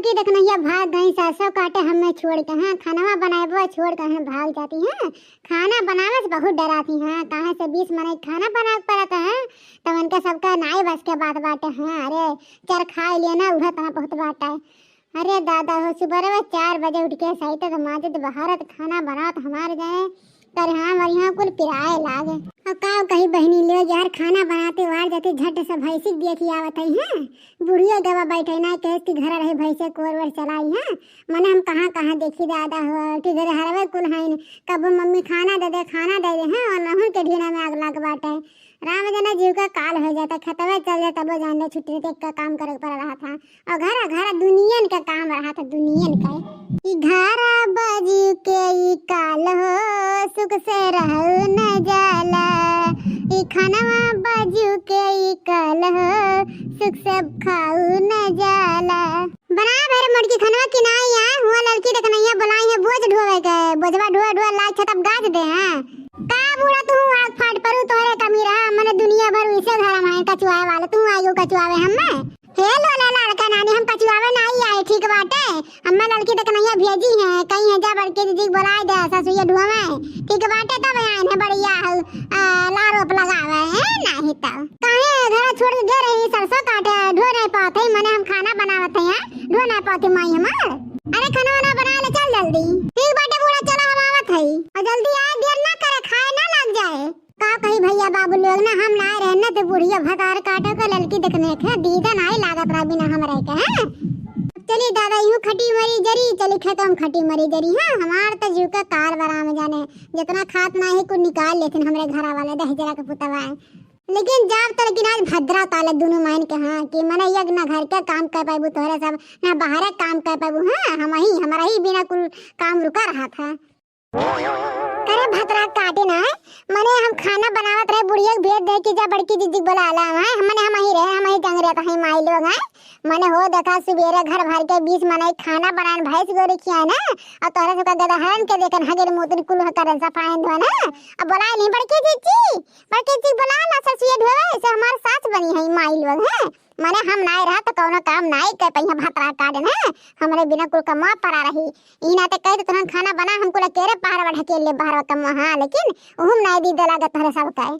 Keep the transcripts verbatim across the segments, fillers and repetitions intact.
कि देखनहिया भाग गई सरसों काटे हमें छोड़ के, हाँ, खानवा बनाएबो छोड़ के, हाँ, भाग जाती हैं। खाना बनावे से बहुत डराती हैं, काहे से बीस मनई खाना बनावे के पड़त है, तब उनके सबका नाई बस के बात बाटे हैं। अरे, चरखाए लिए ना, उहे तहाँ बहुत बाटे। अरे दादा हो, सुबह चार बजे उठ के सहित माजत बहारत खाना बनावत हमार जाए, करिहा मरिहा कुल पिराए लागे। अब का कही बहिनी लोग यार, खाना बनाते वार जाते झट से भैंसी के देखी आवत है, हैं? बुढ़िया गवा बैठे ना, कहे कि घर रहे भैंसे कोर वर चलाई, हैं? मने हम कहाँ कहाँ देखी दादा हो, कि घर हरवे कुल हैं, कबो मम्मी खाना दे दे, खाना दे दे, हैं? और नहुन के ढीना में आग लग बाटे। राम जना जीव का काल हो जाता, खेतवे चल जाता, वो जान ले छुट्टी के का काम करे पर रहा था। और घर घर दुनियन का काम रहा था, दुनियन का। ई घर बाजू के ई काल हो, सुख से रहल न जाला। ई खानवा बाजू के ई काल हो, सुख से खाऊ न जाला। बना भर मोटकी खनवा की नाई है, हुआ लड़की देखनैया बुलाई है, बोझ ढोवे के, बोझवा ढोए ढोए लाग छतप गाज दे हैं। का बूढ़ा तू आग फाट परू, तोहरे कमी रहा, मने दुनिया भर उसे धर्म है कचुआए वाले, तू आइयो कचुआवे हम्मे। हे लोला लालका नानी, हम कचुआवे नाई आए, ठीक बाटे। हम्मे लड़की देखनैया भेजी है, कहीं है जा बड़की दीदी के बुलाए दे, ससुइया ढुआवे। ठीक बाटे, तब आए हैं बढ़िया है, आ, लारोप लगावे है, नहीं तो। काहे घर छोड़ के गए रही, सरसों काटे, ढो नहीं पाते, मने हम खाना बनावत हैं, ढो नहीं पाते माई हमार। अरे खाना वाना बना ले, चल जल्दी। ठीक बाटे बूढ़ा, चला हम आवत है। और जल्दी आए, देर ना करे, खाए ना लग जाए। का कही भैया बाबू लोग ना, हम ना रहे ना तो बुढ़िया भतार काटो के ललकी देखने के दीदा नाई लागत रहा बिना हमरे के, हैं? चली दादा यूं खटी मरी जरी, चली खेतों में खटी मरी जरी, हाँ? हमार तो जीव के कार बराम जाने, जितना खात ना है कुछ निकाल लेथिन हमरे घरा वाले दहेजरा के पुतवा है। लेकिन जाब तो लेकिन आज भद्रा ताले दोनों माइन के, हाँ, कि मने एक ना घर के काम कर पाबू तोहरे सब, ना बाहरे काम कर पाबू, हाँ? हम ही, हमारा ही बिना कुल काम रुका रहा था। करे भतरा काटे ना है, मने हम खाना बनावत रहे, बुढ़िया के भेज दे कि जा बड़की दीदी के बुला ला, हैं? मने हम ही रहे, हम ही जंग रहे, तो ही माई लोग हैं। मने हो देखा सुबेरे घर भर के बीस मनई खाना बनान, भैंस गोरी खियाए ना, और तोहरे सबका गदहरन के देखन हगेल मोतन कुल करन सफाइन धोन, अब बुलाए नहीं बड़की दीदी, बड़की दीदी बुला ला ससुए ढोवे, से हमार सास बनी है माई लोग हैं। मने हम नाई रहा तो कौनो काम नाई कर पहिया भतरा काटन है, हमरे बिना कुल कमवा परा रही। ई नाते कह दे तुरंत खाना बना, हमको लकेरे पहाड़ पर ढकेल ले बाहर कमवा, हाँ, लेकिन उहुम नाई दी देला गत तोहरे सब कहे।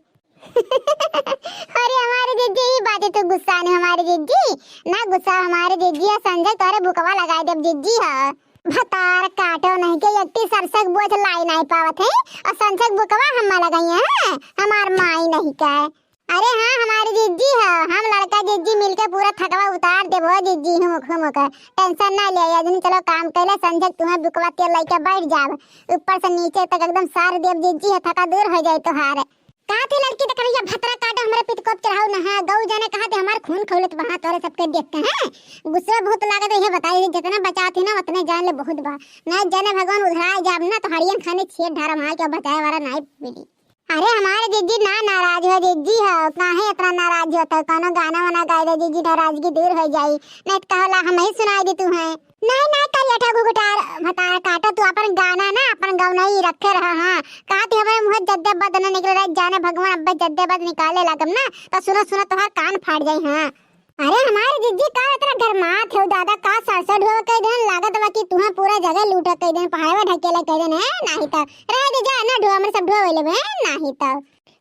अरे हमारे जिज्जी, ई बात तू गुस्सा नहीं हमारे जिज्जी, ना गुस्सा हमारे जिज्जी, या संजय तोरे बुकवा लगाए देब जिज्जी, हाँ। भतार काटो नहीं के एकटी सरसक बोझ लाई नहीं पावत है, और संजय बुकवा हम्मा लगाई है, हमार माई नहीं कहे। अरे हाँ, हमारी जिज्जी है, हम लड़का जिज्जी मिलके पूरा थकवा उतार देबो जिज्जी, हुमुक हुमुक। टेंशन ना ले, अजनी चलो काम कैले, संझक तुम्हें बुकवा तेल लेके बैठ जाब, ऊपर से नीचे तक एकदम सार देब जिज्जी है, थका दूर हो जाए तोहार। का थी लड़की देखनैया भतरा काटो, हमरे पितकोप चढ़ाऊ ना है, गऊ जाने कहा थे हमार खून खौलत बहा तोरे सबके देख के, हैं? गुस्सा बहुत लागत है, ये बताई, जितना बचा थी ना उतने जान ले बहुत बा, ना जाने भगवान उधरा जाब ना तो हरियन खाने छेद ढारा मार के बचाए वाला नाई मिली। अरे हमारे जिज्जी ना नाराज हो, जिज्जी हो, काहे इतना नाराज हो? तो कौनो गाना वाना गाए दे जिज्जी, नाराजगी दूर हो जाई। नहीं तो कहला हम ही सुनाई दी तू है। नहीं नहीं करिया ठा घुघुटार भतार काटो, तू अपन गाना ना अपन गौनई रखे रहा। हाँ, कहा थी हमारे मुँह जद्दे बद न निकले रहे, जाने भगवान अब्बे जद्दे बद निकाले लागम ना, तो सुनो सुनो तोहार कान फाट जाई। हाँ। अरे हमारे जिज्जी का इतना गरमात हो दादा, का सरसों ढोवे कह देन, लागत बा कि तुहें पूरा जगह लूटा कह देन, पहाड़वा ढकेला कह देन, है? नाही तो रह दे जा, ना ढो, हमरे सब ढोवे लेबे, नाही तो।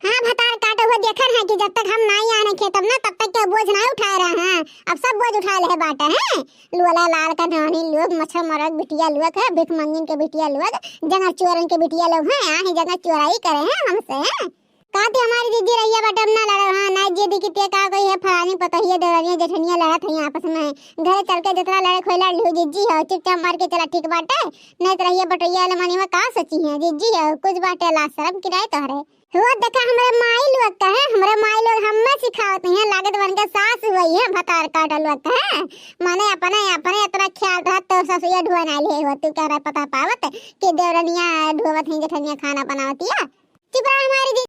हाँ भतार काटो हो, देखन है कि जब तक हम नाई आने खेतब ना तब तक के बोझ ना उठाए रहे हैं, अब सब बोझ उठा ले बाटे हैं। लोला लाल का नानी लोग, मच्छर मरक बिटिया लोग है, भिख मंगिन के बिटिया लोग, जंगल चोरन के बिटिया लोग हैं, आहे जंगल चोराई करे हैं हमसे, हैं? काते हमारी जिज्जी रहिया बटम ना लड़े, हाँ, ना जिद्दी की ते का कोई है, फलानी पतोहिया, देवरिया, जेठनिया लड़त है आपस में। घरे चल के जितना लड़े खोई लड़ लियो, जिज्जी हो, चुपचाप मर के चला, ठीक बाटे। नहीं तो रहिया बटोहिया वाले मनी में का सोची है, जिज्जी हो, कुछ बाटे लाज शरम की नहीं तोहरे। वो देखा हमरे माई लोग का है, हमरे माई लोग हमें सिखावत नहीं है, लागत बन के सास हुई है, भतार काटल लोग का है। माने अपने, अपने इतना ख्याल रहा तो ससुया ढुआ ना लिए हो, तू कह रहा पता पावत कि देवरनिया ढुआवत है, जेठनिया खाना बनावत है। चुप रहा हमारी जिज्जी।